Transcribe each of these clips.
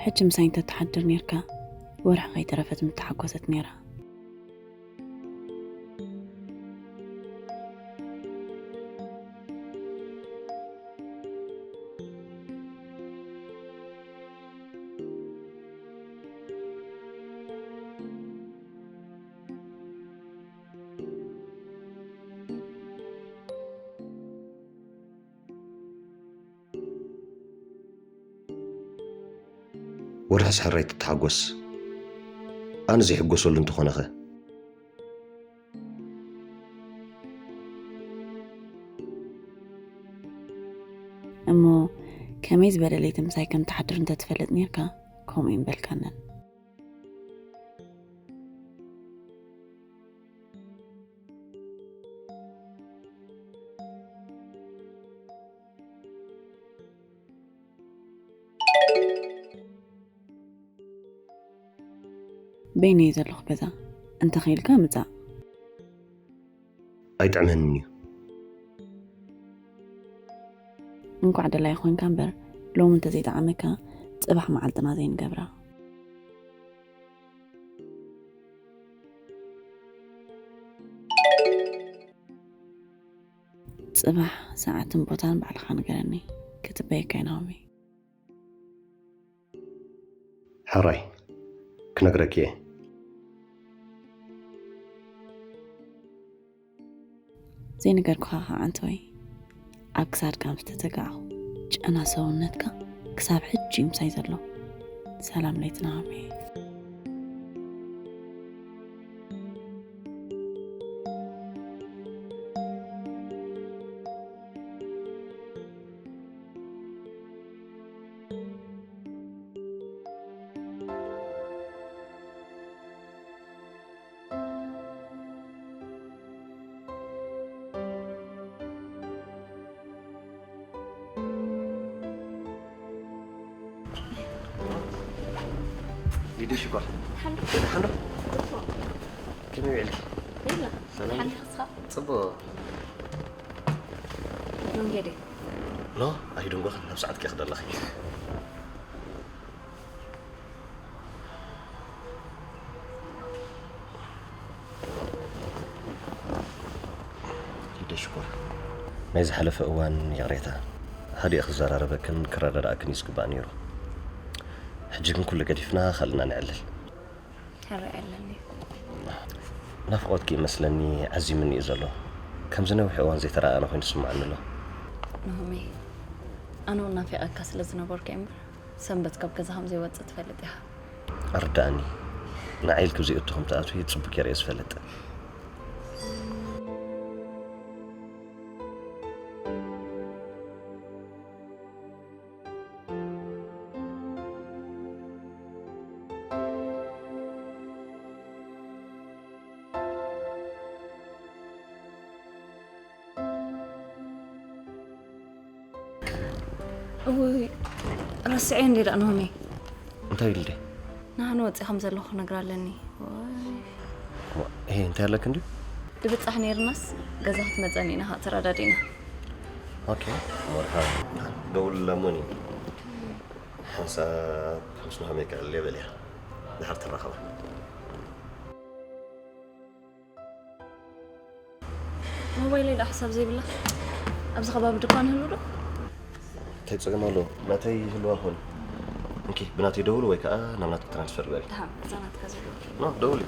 ሕጂ ምሳይ እንተትሓድር ኔርካ፣ ወርሒ ከይተረፈት ምተሓጎሰት ኔራ። ወርሕስ ሕራይ ትተሓጎስ፣ ኣነ ዘይሕጎሰሉ እንተኾነኸ? እሞ ከመይ ዝበለ ለይቲ ምሳይ ከም ትሓድር እንተትፈልጥ ኔርካ፣ ከምኡ ይምበልካነን። በይነይ ዘለኹ ገዛ፣ እንተኽኢልካ ምጻእ። ኣይጥዕመንን እዩ። እንኳዕ ደላይ ኮንካ እምበር፣ ሎሚ እንተዘይጠዓመካ፣ ጽባሕ መዓልትና ዘይንገብራ። ጽባሕ ሰዓትን ቦታን ባዕልኻ ንገረኒ፣ ክትበየካ ኢና ሆሚ። ሕራይ፣ ክነግረኪ እየ። ዘይነገርኩኻ ኸዓ ኣንተወይ፣ ኣብ ክሳድካ ምስ ተተጋዕኹ፣ ጨና ሰውነትካ ክሳብ ሕጂ እዩ ምሳይ ዘሎ። ሰላም ለይትና ሃሜ። ሊዱ ሽኮር። ሓንዶ። ደሓን ዶ? ጽቡቕ። ከመይ ውዒልኪ? ይላ። ሰላም። ሓንዶ ክስኻ? ጽቡቕ። መንገዲ። ኖ፣ ኣይድንጎኽን፣ ናብ ሰዓትኪ ክደለኺ። ሊደ ሽኮር፣ ናይ ዝሓለፈ እዋን ይቕሬታ። ሃዲኤ ክዘራረበክን ክረዳድኣክን እዩ ዝግባእ ነይሩ። ሕጂ ግን ኩሉ ገዲፍና ካልእና ነዕልል። ሕራይ ኣለኒ። ናፍቖትኪ ይመስለኒ ዓዚምኒ እዩ ዘሎ። ከምዚ ነዊሕ እዋን ዘይተረኣኣና ኮይኑ ዝስምዓኒ ኣሎ። ናሆመይ፣ ኣነ እውን ናፊቐካ ስለ ዝነበርኩ እየ እምበር፣ ሰንበት ካብ ገዛ ከም ዘይወጽእ ትፈልጥ ኢኻ። ኣርድኣኒ። ንዓይ ኢልኪ ዘይእቱ ከም ትኣትዊ ጽቡቕ ገይረ እየ ዝፈልጥ። እውይ፣ ረስዐ እንዴ ደኣ ናሆሜ? እንታይ ኢሉ ድየ? ንሃኒ ወፂእ ከም ዘለኹ ክነግራ ኣለኒ። ወይ። እዋ፣ እሄ፣ እንታይ ኣለክ እንድዩ? ድብፃሕ ነይርናስ ገዛ ክትመፀኒ ኢና ከዓ ተረዳዲእና። ኦኬ፣ መርሓባ። ደውል ለሞኒ። ሓንሳብ ምስ ናሆሜ ክዕልል በልያ። ድሓር ትራኸባ። ሞባይለይ ደኣ ሓሳብ ዘይብላ ኣብዚ ከባቢ ድኳን ህሉ ዶ? እንታይ ጸገም ኣለዎ? ናተይ ህልዋ ኾን። እንኪ ብናተይ ደውሉ ወይ ከዓ ናብ ናትኪ ትራንስፈር ግበሪ። ደሓን፣ እዛ ናትካ ዘለዋ። ኖ፣ ደውሊ።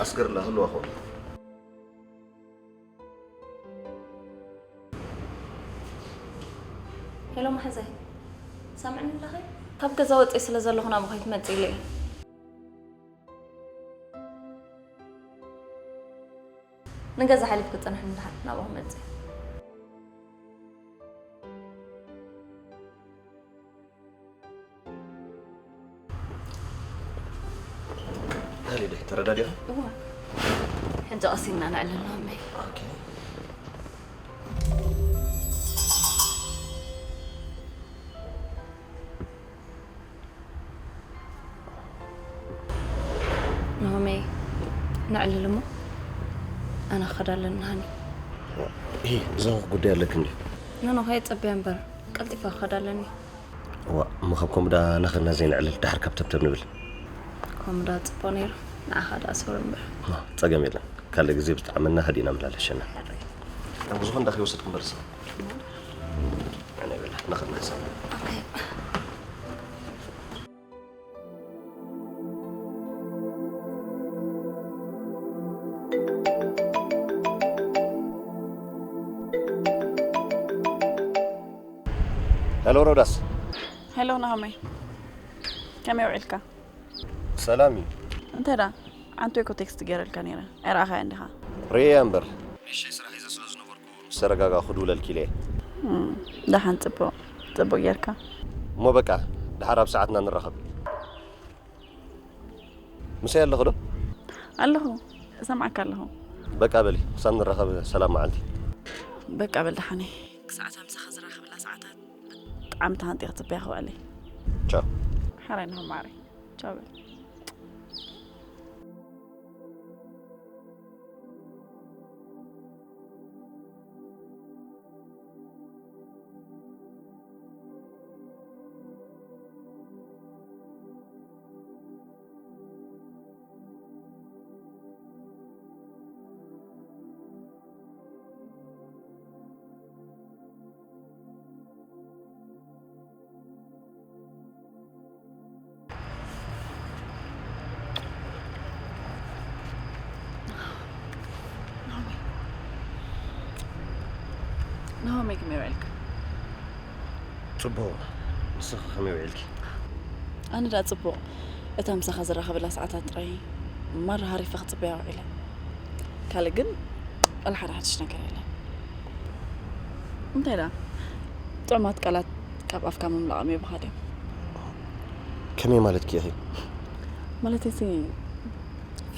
ኣስገርላ ህልዋ ኾን። ሄሎ መሓዛይ፣ ሰምዕኒ ኣለኺ? ካብ ገዛ ወፂእ ስለ ዘለኹ ናብኡ ከይትመፅእ ኢለ እየ። ንገዛ ሓሊፍኪ ፅንሒ፣ ንድሓር ናብኡ ክመፅእ። ሃሊደ፣ ተረዳዲኻ? እዋ፣ ሕጂ ቀስ ኢልና ነዕልል ናመይ። ኦኬ። ናሆሜ፣ ነዕልል እሞ ኣነ ክኸድ ኣለኒ ሃኒ። እሂ፣ እዛ ጉዳይ ኣለክ እንዲ? ኖኖ፣ ከየጸብያ እምበር፣ ቀልጢፈ ክኸድ ኣለኒ። እዋ፣ እሞ ካብ ኮምዳ ናኸድና ዘይንዕልል፣ ደሓር ካብ ተብተብ ንብል። ኮምዳ ጽቡቕ ነይሩ። ንዓኻ ደኣ ሰውር እምበር። ዋ፣ ጸገም የለን። ካልእ ግዜ ብዝጠዓመና ሃዲእና መላለሸና። ኣብ ዝኾነ ዳኸ ይወሰድኩም በርሲ። ኣነ ይበላ፣ ናኸድና ሰብ። ኦኬ። ሄሎ ሮዳስ። ሄሎ ናሆመይ፣ ከመይ ውዒልካ? ሰላም እዩ። እንታይ ደኣ? ዓንቱ እኮ ቴክስት ገይረልካ ነይረ፣ ኣይረኣኻያ እንዲኻ? ርእያ እምበር። ንእሽተይ ስራሕ ሒዘ ስለ ዝነበርኩ፣ ምስ ተረጋጋእኩ ክድውለልኪ ኢለ እየ። እም፣ ደሓን፣ ጽቡቕ፣ ጽቡቕ ጌርካ። እሞ በቃ፣ ደሓር ኣብ ሰዓትና ንራኸብ። ምሳይ ኣለኺ ዶ? ኣለኹ፣ እሰምዓካ ኣለኹ። በቃ በሊ፣ ክሳብ ንራኸብ ሰላም መዓልቲ። በቃ በል ደሓነይ፣ ክሳዕ እታ ምሳኻ ዝራኸበላ ሰዓታት ብጣዕሚ ተሃንጢ ክጽበያ ክውዕል እየ። ቻው። ሓራይ ንኹን ማዕረይ። ቻው በል። ናሆመይ፣ ከመይ ውዒልካ? ጽቡቕ። ንስኺ ከመይ ውዒልኪ? ኣነ ደኣ ጽቡቕ። እታ ምሳኻ ዝራኸበላ ሰዓታት ጥራይ ማራ ሃሪፈ ክጽበያ ውዒለ። ካልእ ግን ዋላ ሓደ ሓድሽ ነገር የለን። እንታይ ደኣ? ጥዑማት ቃላት ካብ ኣፍካ ምምላቕ ኣሜባኻ ድዮም? ከመይ ማለትኪ ኢኺ? ማለተይሲ፣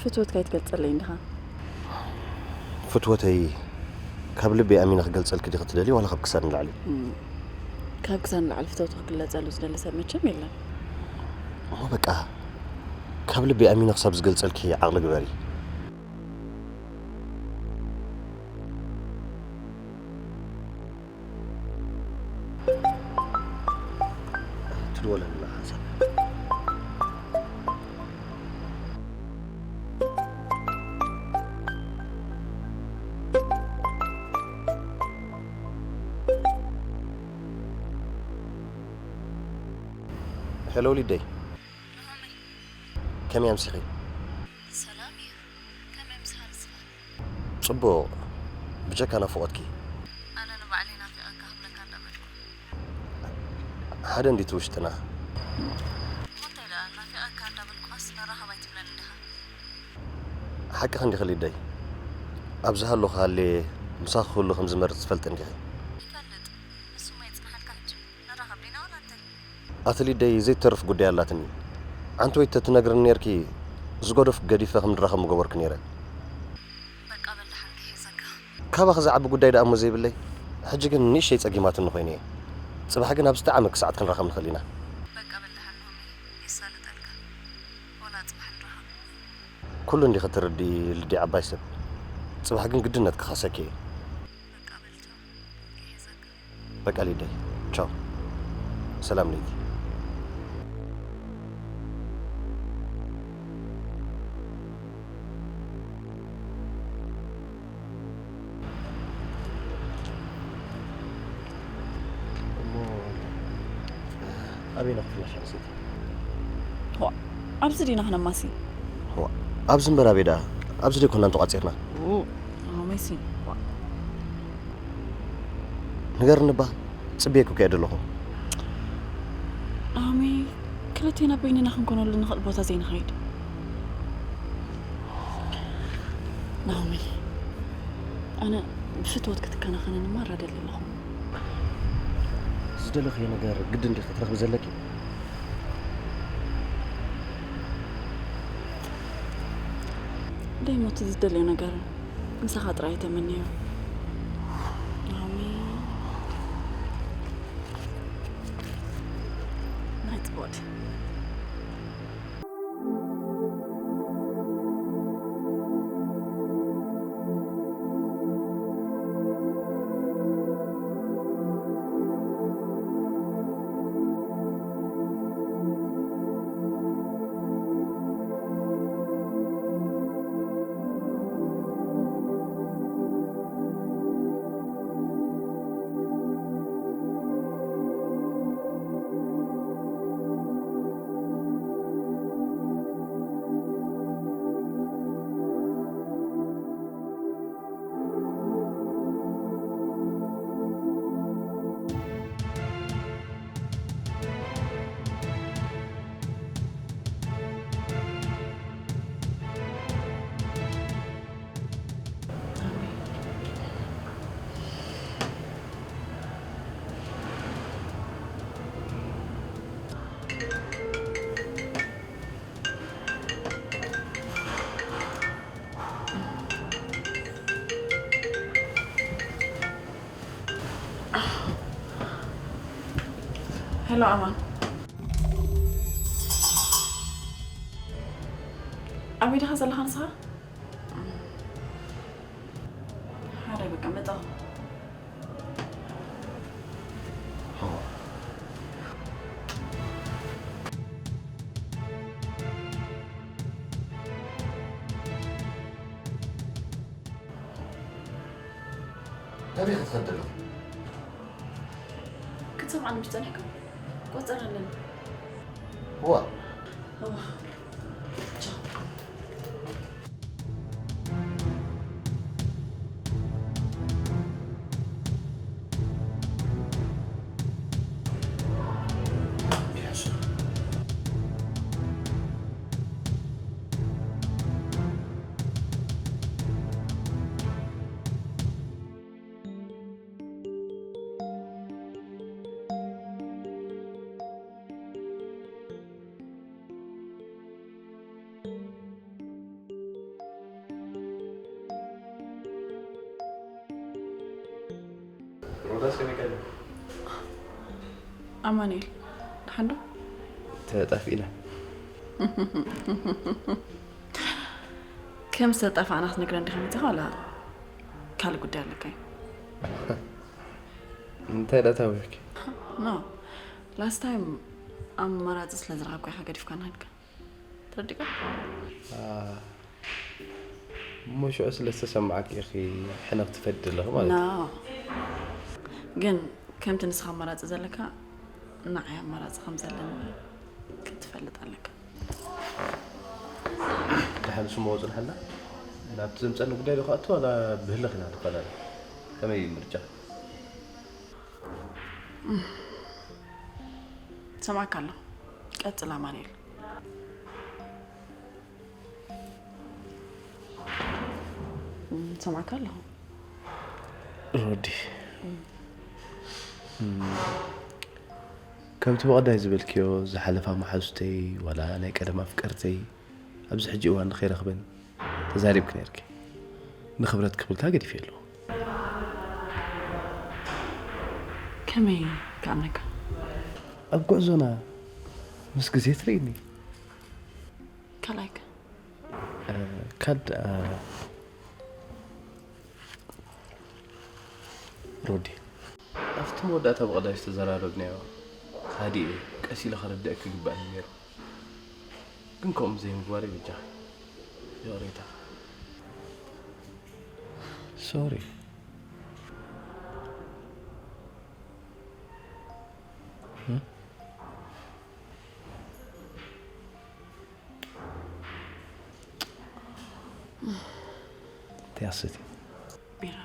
ፍትወትካ ኣይትገልጸለይ እንዲኻ። ፍትወተይ ካብ ልቢ ኣሚነ ክገልጸልኪ ዲኺ ትደልዪ ዋላ ካብ ክሳድ ንላዕሊ? እም፣ ካብ ክሳድ ንላዕሊ ፍትወቱ ክግለጸሉ ዝደሊ ሰብ መቸም የለን። እሞ በቃ፣ ካብ ልቢ ኣሚነ ክሳብ ዝገልጸልኪ ዓቕሊ ግበሪ። ትድወለልና ሓንሳብ። ሄሎ ሊደይ። ከመይ ኣምሲኺ? ሰላም እዩ። ከመይ ምሳኻ ንስኻ? ጽቡቕ። ብጀካ ናፍቖትኪ። ኣነ ንባዕለይ ናፊቐካ ክብለካ እንዳበልኩ። ሓደ እንዲቲ ውሽጥና። እሞ እንታይ ደኣ፣ ናፊቐካ እንዳበልኩኻስ ንራኸብ ኣይትብለኒ ዲኻ? ሓቅኺ እንዲኺ ሊደይ። ኣብ ዝሃለኹ ሃልየ ምሳኺ ክህሉ ከም ዝመርጽ ትፈልጢ እንዲኺ። ይፈልጥ። ንሱ እሞ የጽንሓልካ ሕጂ። ንራኸብ ዲና ዋላ እንታይ? ኣቲ ሊደይ ዘይተርፍ ጉዳይ ኣላትኒ። ዓንተወይ ተትነግርኒ ኔርኪ ዝገደፍኩ ገዲፈ ከም ንራኸብ ምገበርኩ ኔረ። በቃ በል ደሓን ክሕዘካ። ካባኺ ዝዓቢ ጉዳይ ደኣ እሞ ዘይብለይ። ሕጂ ግን ንእሽተይ ጸጊማትኒ ኮይነ እየ። ጽባሕ ግን ኣብ ዝጠዓመኪ ሰዓት ክንራኸብ ንኽእል ኢና። በቃ በል ደሓን ናሆመይ፣ የሳልጠልካ። ወላ ጽባሕ ንራኸብ። ኩሉ እንዲኺ ትርድኢ ሊደይ ዓባይ ሰብ። ጽባሕ ግን ግድነት ክኸሰኪ እየ። በቃ በል ቻው፣ ክሕዘካ። በቃ ሊደይ፣ ቻው። ሰላም ለይቲ። እሞ ኣበይ ኢና ክፍላሽ ኣንሰይቲ? ዋ፣ ኣብዚ ዲና ክነማሲ? ዋ፣ ኣብዚ እምበር ኣበይ ደኣ? ኣብዚ ደይኮናን ተቋጺርና? ኡ፣ ናሆመይሲ፣ ዋ። ንገርኒ እባ፣ ጽበየኪ እኮ እየ ዘለኹ። ናሆመይ፣ ክልቴና በይንና ክንኮነሉ ንኽእል ቦታ ዘይንኸይድ። ናሆመይ፣ ኣነ ብፍትወት ክትከናኸነኒ ማራ ደሊ ኣለኹ። ዝደለኽዮ ነገር ግድን ድዩ ክትረኽቢ ዘለኪ? ደይሞ እቲ ዝደልዮ ነገር ምሳኻ ጥራይ ተመንዮ። ናሆመይ፣ ናይ ጽቡቕ ድዩ? ሄሎ ኣማን፣ ኣበይ ዲኻ ዘለኻ ንስኻ? ሓደ በቃ መጣኹ። ናበይ ክትኸድ ኣለኹ? ክትሰምዓኒ ምስ ጸኒሕካ ቆጸር ኣለኒ። እዋ እዋ። ቻው። ሮዳስ ከመይ ቀኒ? ኣማኑኤል፣ ደሓን ዶ? ተጣፊእና። ከም ዝተጣፋእና ክትነግረኒ ዲኻ መፂኻ፣ ዋላ ካልእ ጉዳይ ኣለካ እዩ? እንታይ ደኣ ታዊርኪ? ኖ፣ ላስት ታይም ኣማራፂ ስለ ዝረኸብካ ኢኻ ገዲፍካና ሄድካ። ተረዲእካ? እሞ ሽዑ ስለ ዝተሰማዓኪ ኢኺ ሕነ ክትፈዲ ዘለኺ ማለት እዩ። ኖ፣ ግን ከምቲ ንስኻ ኣማራፂ ዘለካ ንዓይ ኣማራፂ ከም ዘለኒ ክትፈልጥ ኣለካ። ደሓን ስሞ ጽንሓልና። ናብቲ ዘምጸኒ ጉዳይ ዶ ክኣቱ ዋላ ብህልኽ ኢና ንፈላለ? ከመይ እዩ ምርጫ? ሰማዕካ ኣለኹ። ቀጽል ኣማኑኤል። እም፣ ሰማዕካ ኣለኹ። ሮዲ፣ እም፣ ከምቲ ብቐዳይ ዝበልክዮ ዝሓለፋ መሓዙተይ ዋላ ናይ ቀደም ኣፍቀርተይ ኣብዚ ሕጂ እዋን ከይረኽበን ተዛሪብኪ ነርኪ። ንኽብረት ክብልካ ገዲፈ ኣለኹ። ከመይ ክኣምነካ? ኣብ ጉዕዞና ምስ ግዜ ትርእይኒ። ካልኣይከ? እ፣ ካድ፣ እ፣ ሮዲ፣ ኣብቲ መወዳእታ ብቐዳይ ዝተዘራረብናዮ ሃዲኤ ቀስ ኢለ ከረድአኪ ይግባእኒ ነይሩ። ግን ከምኡ ዘይምግባረይ በጃኺ። ይቕሬታ። ሶሪ። እንታይ ኣሰትዩ? ቢራ።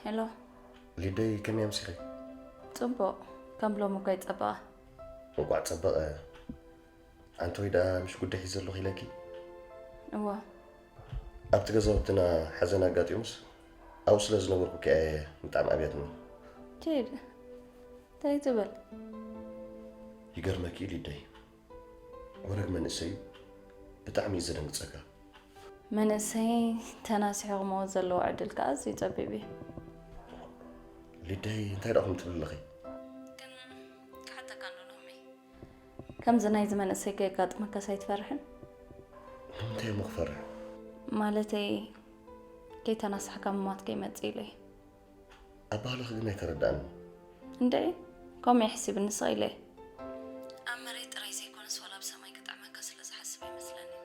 ሄሎ። ሊደይ፣ ከመይ ኣምሲኺ? ጽቡቕ። ከም ሎሚ እኮ ይጸበቐ። እንቋዕ ጸበቐ። ኣንቲ ወይ ደኣ ምሽ ጉዳይ ሒዘ ኣለኹ ኢለኪ? እዋ። ኣብቲ ገዛውትና ሓዘን ኣጋጢሙስ ኣብኡ ስለ ዝነበርኩ ከኣ እየ ብጣዕሚ ኣብያትኒ። ኪድ። እንታይ ትብል? ይገርመኪ ሊደይ፣ ወረግ መንእሰይ ብጣዕሚ እዩ ዘደንግጸካ። መንእሰይ ተናሲሑ ክመውት ዘለዎ ዕድል ከኣ ኣዝዩ ጸቢብ እዩ። ሊደይ፣ እንታይ ደኣ ከምኡ ትብሊ ኣለኺ? ግን ክሓተካ እንዶ ናሆመይ፣ ከምዚ ናይዚ መንእሰይ ከየጋጥመካስ ኣይትፈርሕን? ንምንታይ እሞ ክፈርሕ? ማለተይ ከይተናሳሕካ ምሟት ከይመጽእ ኢለ እየ። ኣባህላኺ ግን ኣይተረድኣንን። እንድዒ፣ ከምኡ የሕሲብኒ ስቕ ኢለ እየ። ኣብ መሬት ጥራይ ዘይኮነስ ዋላ ኣብ ሰማይ ክጥዕመካ ስለ ዝሓስብ ኣይመስለንን።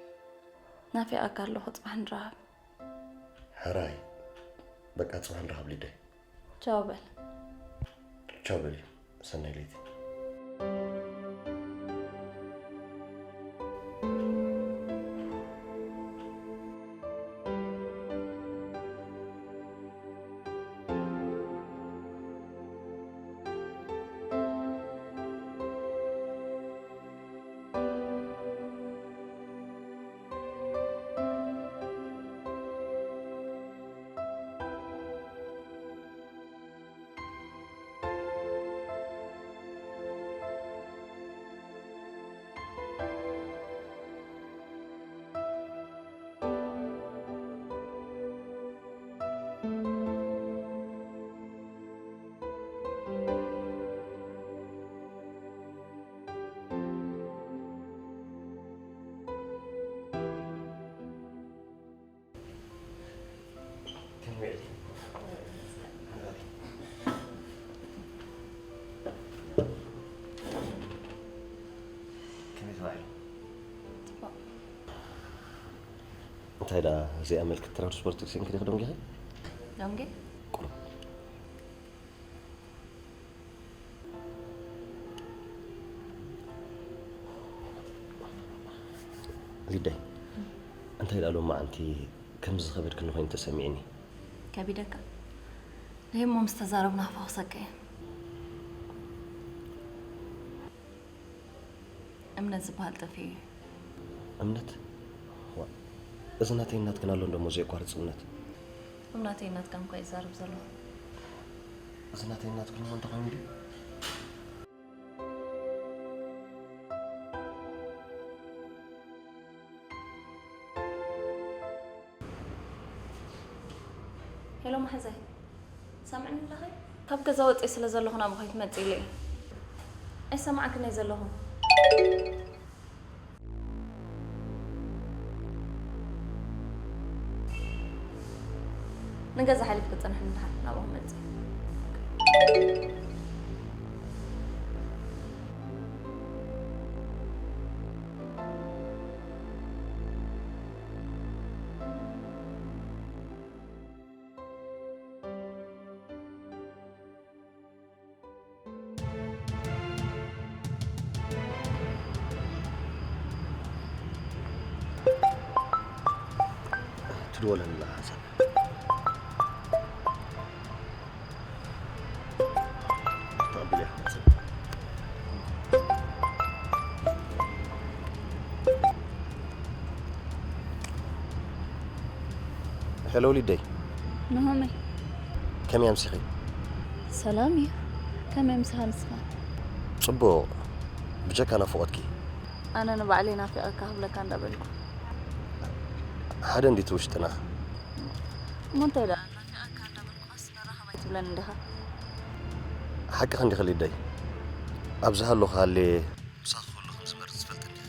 ናፊቐካ ኣለኹ፣ ጽባሕ ንራኸብ። ሕራይ፣ በቃ ጽባሕ ንራኸብ ሊደይ። ቻው በል። ቻው በሊ፣ ሰናይ ለይቲ። እንታይ ደኣ ዘይኣመልክት ትራንስፖርት ርሲን ክዲ ክደንጊኺ? ደንጊ? ቁሩብ። ሊደይ፣ እንታይ ደኣ ሎማዓንቲ ከምዚ ዝኸበድክኒ ኮይኑ ተሰሚዕኒ? ከቢደካ? ደሞ ምስ ተዛረብና ፈኹሰካ እየ። እምነት ዝበሃል ጠፊኡ እዩ። እምነት? ዋ፣ እዚ ናተይን ናትክን ኣሎ እንደሞ ዘየቋርጽ እምነት። እምነተይን ናትካን እኳ ይዛረብ ዘለኹ። እዚ ናተይን ናትክን እሞ እንተኾይኑ ድዩ? ሄሎ ማሕዘይ፣ ሰምዕኒ ኣለኺ? ካብ ገዛ ወፂእ ስለ ዘለኹ ናብኺ ክትመፅእ ኢለ እየ። ኣይሰማዕክን እየ ዘለኹ። ንገዛ ሓሊፍ ክፀንሕ ንድሓር ናብኡ ክመፅእ። ትድወለኒ ኣላ ሓንሳብ። ተቐቢለያ። ሄሎ ሊደይ። ናሆመይ። ከመይ ኣምሲኺ? ሰላም እዩ። ከመይ ኣምሲኻ ንስኻ? ጽቡቕ። ብጀካ ናፍቖትኪ። ኣነ ንባዕለይ ናፊቐካ ክብለካ እንዳበልኩ። ሓደ እንዲቲ ውሽጥና። እሞ እንታይ ደኣ ናፊቐካ እንዳበልኩኻስ ንራኸብ ኣይትብለኒ እንዲኻ? ሓቅኺ እንዲኺ ሊደይ። ኣብ ዝሃለኹ ሃልየ ምሳኺ ክህሉ ከም ዝመርጽ ትፈልጢ እንዲኺ።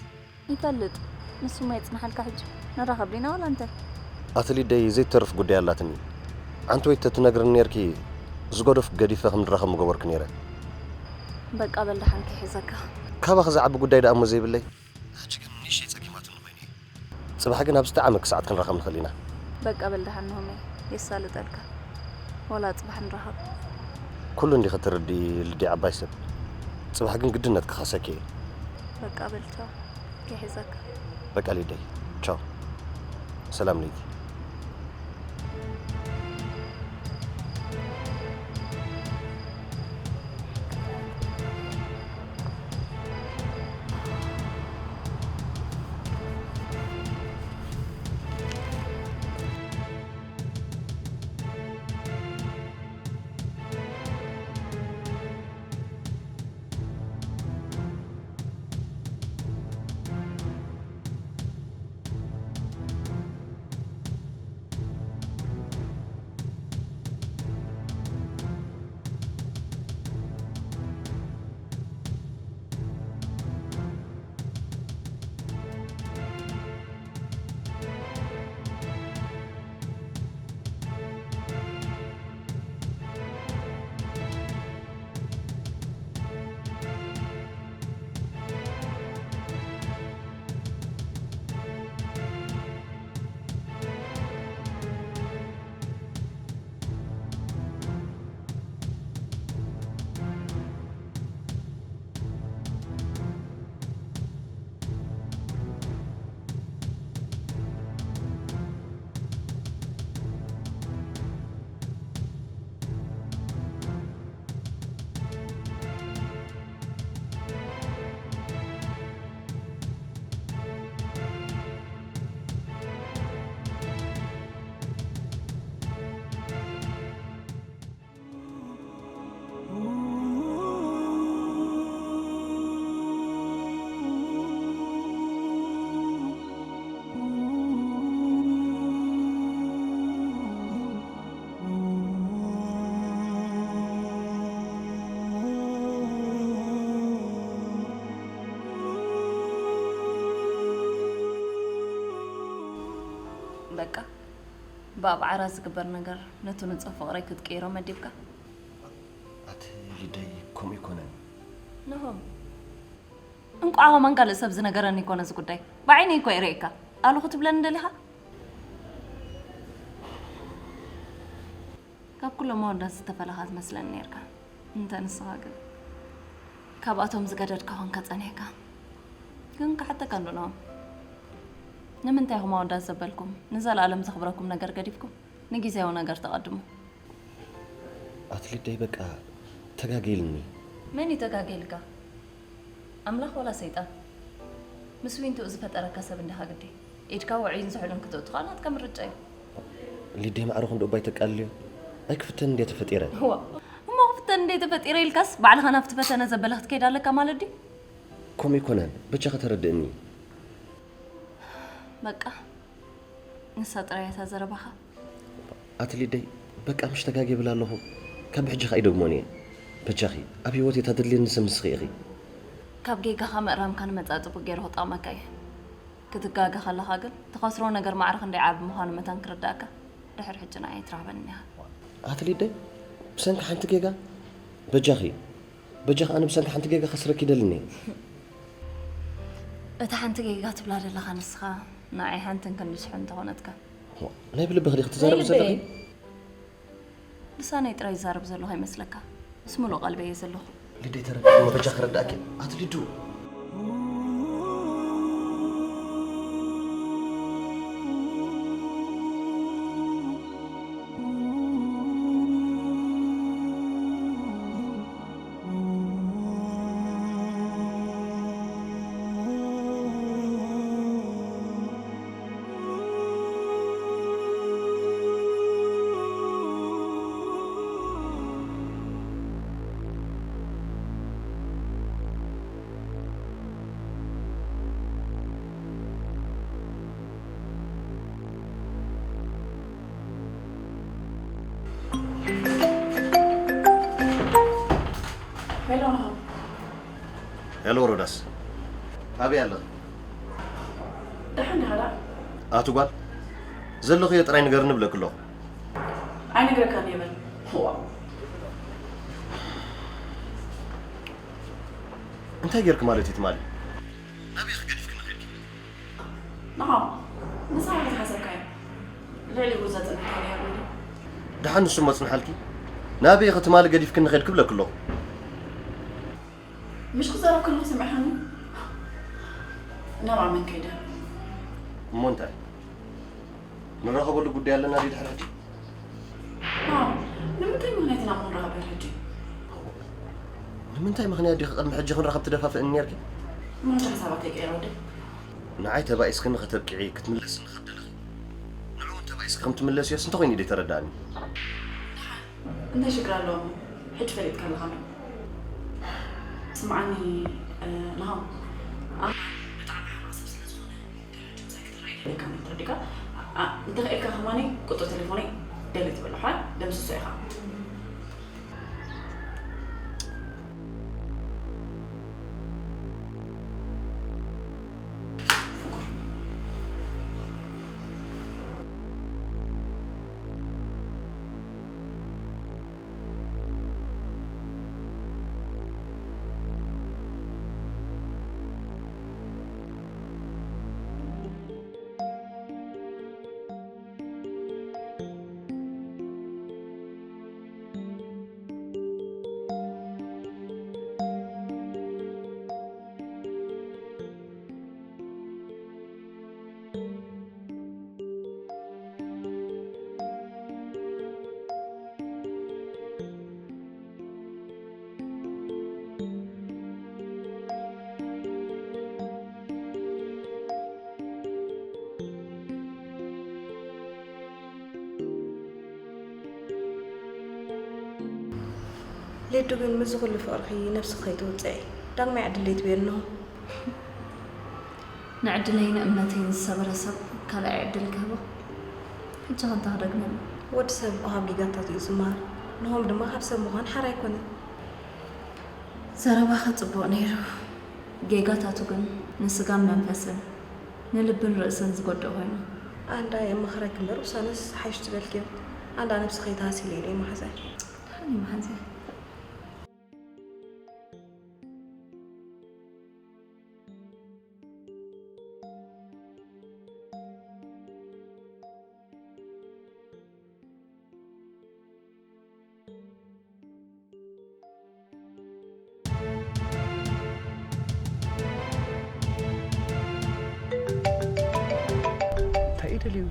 ይፈልጥ። ንሱማ የጽንሓልካ ሕጂ። ንራኸብ ዲና ዋላ እንታይ? ኣቲ ሊደይ ዘይትተርፍ ጉዳይ ኣላትኒ። ኣንቲ ወይ ተትነግርኒ ኔርኪ ዝገደፍኩ ገዲፈ ከም ንራኸብ ምገበርኩ ኔረ። በቃ በል ደሓን ከይሕዘካ። ካባኺ ዝዓቢ ጉዳይ ደኣ እሞ ዘይብለይ። ሕጂ ግን ንእሽተይ ጸጊማትኒ ኮይኑ እዩ። ጽባሕ ግን ኣብ ዝጠዓመኪ ሰዓት ክንራኸብ ንኽእል ኢና። በቃ በል ደሓን ናሆመይ የሳልጠልካ። ዋላ ጽባሕ ንራኸብ። ኩሉ እንዲኺ ትርድኢ ሊደይ ዓባይ ሰብ። ጽባሕ ግን ግድነት ክኸሰኪ እየ። በቃ በል ቻው። ከይሕዘካ። በቃ ሊደይ ቻው። ሰላም ለይቲ። በቃ፣ ብኣብ ዓራት ዝግበር ነገር ነቲ ንጹህ ፍቕረይ ክትቅይሮ መዲብካ? ኣቲ ሊደይ፣ ከምኡ ኣይኮነን። ናሆም፣ እንቋዕ ከማን ካልእ ሰብ ዝነገረኒ ኣይኮነ እዚ ጉዳይ። ብዓይነይ እኮ እየ ርእየካ። ኣለኹ ትብለኒ ደሊኻ? ካብ ኩሎም ኣወዳት ዝተፈለኻ ትመስለኒ ነርካ። እንተ ንስኻ ግን ካብኣቶም ዝገደድካ ኾንካ ጸኒሕካ። ግን ክሓተካ እንዶ ናሆም፣ ንምንታይ ኢኹም ኣወዳት ዘበልኩም ንዘለኣለም ዘኽብረኩም ነገር ገዲፍኩም ንጊዜያዊ ነገር ተቐድሙ? ኣትሊደይ በቃ ተጋጌልኒ። መን እዩ ተጋጌልካ? ኣምላኽ ወላ ሰይጣን? ምስ ዊንትኡ ዝፈጠረካ ሰብ እንዲኻ ግዲ። ኢድካ ውዑይን ዝሑልን ክተእቱ ኸኣ ናትካ ምርጫ እዩ። ሊደይ ማዕረ ክንዶ እባ ይተቃልልዮ? ኣይክፍተን እንድየ ተፈጢረ። እዋ፣ እሞ ክፍተን እንድየ ተፈጢረ ኢልካስ ባዕልኻ ናብቲ ፈተነ ዘበለ ክትከይድ ኣለካ ማለት ድዩ? ከምኡ ኣይኮነን፣ በጃኺ ተረድእኒ። በቃ፣ ንሳ ጥራይ እያ እታ ዘረባኻ። ኣቲ ሊደይ፣ በቃ ምሽ ተጋግየ ይብል ኣለኹ። ካብ ብሕጂ ከኣ ኣይደግሞን እየ። በጃኺ፣ ኣብ ህይወት እታ ተድልየኒ ሰብ ንስኺ ኢኺ። ካብ ጌጋኻ ምእራምካ ንመጻኢ ጽቡቕ ገይሩ ክጠቕመካ እዩ። ክትጋገ ከለኻ ግን፣ ትኸስሮ ነገር ማዕረ ክንደይ ዓቢ ምዃኑ መታን ክርዳእካ፣ ድሕሪ ሕጂ ንዓይ ኣይትራኽበንን ኢኻ። ኣቲ ሊደይ፣ ብሰንኪ ሓንቲ ጌጋ? በጃኺ፣ በጃኺ ኣነ ብሰንኪ ሓንቲ ጌጋ ከስረኪ ይደልን እየ። እታ ሓንቲ ጌጋ ትብላ ዘለኻ ንስኻ፣ ንዓይ ሓንትን ክንዲ ሽሕን እንተኾነትካ። ዋ፣ ናይ ብልብኺ ዲኺ ትዛረቢ ናይ ልበይ ዘለኺ? እየ። ልሳነይ ጥራይ ይዛረብ ዘለኹ ኣይመስለካ። ምስ ምሉእ ቀልበይ እየ ዘለኹ። ሊደይ ተረድእኒ፣ በጃኺ ክርዳእኪ። ኣቲ ሊዱ። ሄሎ ናሆም። ሄሎ ሮዳስ፣ ኣበይ ኣለኺ? ደሓን ዲኻ ደኣ? ኣቲ ጓል፣ ዘለኽዮ ጥራይ ንገርኒ እብለኪ ኣለኹ። ኣይነግረካን እየ በል። ዋው። እንታይ ጌርኪ ማለት እዩ ትማሊ? ናበይ ኢኺ ገዲፍክኒ ኸድኪ? ናሆም፣ ንስኻ ከይሓሰብካዮ ልዕሊኡ ዘጽንሐካ ነይሩ እንድዩ። ደሓን ንሱ መጽንሓልኪ? ናበይ ኢኺ ትማሊ ገዲፍክኒ ኸድኪ እብለኪ ኣለኹ። ምሽ ክዛረብ ከለኹ ሰሚዕካኒ? ናብ ኣመን ከይደ። እሞ እንታይ? ንራኸበሉ ጉዳይ ኣለና ድዩ ድሕሪ ሕጂ? ናሆም፣ ንምንታይ ምኽንያት ኢና እሞ ንራኸብ ድሕሪ ሕጂ? ንምንታይ ምኽንያት ዲኺ ቅድሚ ሕጂ ክንራኸብ ትደፋፍእኒ ኔርኪ? እሞ ሕጂ ሓሳባ ከይቀይረ ወደይ። ንዓይ ተባኢስክኒ ከተብቅዒ፣ ክትምለስኒ ከደለኺ። ንዕኡ እውን ተባኢስኪ ከም ትምለስዮስ እንተኾይኑ እዩ ዘይተረድኣኒ። ደሓን፣ እንታይ ሽግር ኣለዎ እሞ? ሕጂ ፈሊጥካ ኣለኻ እምበር። ስምዓኒ፣ እ፣ ናሆም፣ ኣነ ብጣዕሚ ሕማቕ ሰብ ስለ ዝኾነ፣ ድሕሪ ሕጂ ምሳይ ክትረኣይ ደልየካ እየ፣ ተረዲእካ? ኣ-፣ ኣ-፣ እንተኽኢልካ ከማኒ ቁጽሪ ቴሌፎነይ ደሊት በሎ፣ ሓ? ደምስሶ ኢኻ። ሊዱ ግን ምስዚ ኩሉ ፍቕርኺ ነብስኺ ከይትውጽዒ፣ ዳግማይ ዕድል ዘይትበዮ እንሆ። ንዕድለይን እምነተይን ዝሰበረ ሰብ ካልኣይ ዕድል ክህቦ? ሕጂ ከ እንታይ ክደግመሉ? ወዲ ሰብ እኮ ካብ ጌጋታቱ እዩ ዝመሃር። ንሆም ድማ ካብ ሰብ ምዃን ሓራ ኣይኮነን። ዘረባኺ ጽቡቕ ነይሩ። ጌጋታቱ ግን ንስጋን መንፈስን፣ ንልብን ርእስን ዝጎድእ ኮይኑ። ኣንዳ የማኽረኪ እምበር ውሳነስ ሓይሽ ትበልክዮ። ኣንዳ ነብስኺ ከይትሃሲ ኢለ እየ መሓዛይ። ደሓን እየ መሓዛይ። እንታይ እዩ ደልዩ?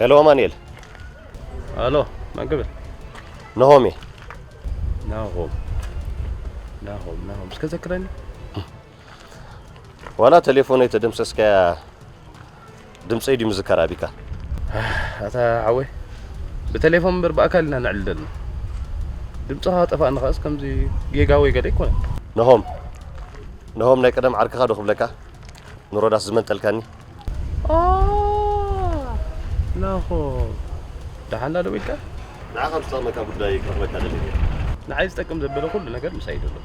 ሄሎ ኣማኑኤል። ኣሎ፣ መን ክብል? ናሆም እየ። ናሆም፣ ናሆም፣ ናሆም፣ እስከ ዘክረኒ። ዋላ ቴሌፎነይ ተደምሰስካያ ድምፀይ ድዩ ምዝከር ኣቢካ? ኣታ ሓወይ፣ ብቴሌፎን እምበር ብኣካል ኢና ነዕልል ዘለና። ድምፅኻ ጠፋእኒ ኸኣስ ከምዚ ጌጋ ወይ ገለ ኣይኮነን። ናሆም፣ ናሆም ናይ ቀደም ዓርክኻ ዶ ክብለካ? ንሮዳስ ዝመንጠልካኒ? ኦ፣ ናሆም፣ ደሓን ዶ ኢልካ? ንዓኻ ዝጠቕመካ ጉዳይ ክረኽበካ ደሊየ። ንዓይ ዝጠቅም ዘበለ ኩሉ ነገር ምሳይ እዩ ዘሎ።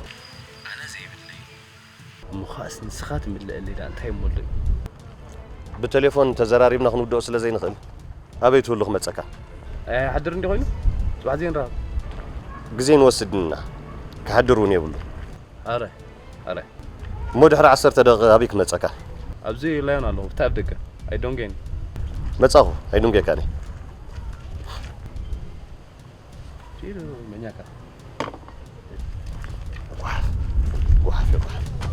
ኣነ ዘይብለይ። እሞ ኸኣስ ንስኻ ትምልአለይ ደኣ እንታይ እሞ ኣሎ? ብቴሌፎን ተዘራሪብና ክንውድኦ ስለ ዘይንኽእል፣ ኣበይ ትህሉ ክመጸካ? ኣይሓድር እንዲ ኮይኑ? ጽባሕ ዘይንራኸብ። ግዜ ንወስድ ኢና። ክሓድር እውን የብሉ። ኣረ፣ ኣረ። እሞ ድሕሪ ዓሰርተ ደቂቕ ኣበይ ክመጸካ? ኣብዚ ላዮን ኣለኹ፣ ብታ ኣብ ደገ። ኣይዶንጌን። መጻኹ፣ ኣይዶንጌካን እየ። ፊሉ መኛካ። ጓሓፍ፣ ጓሓፍ፣ ጓሓፍ።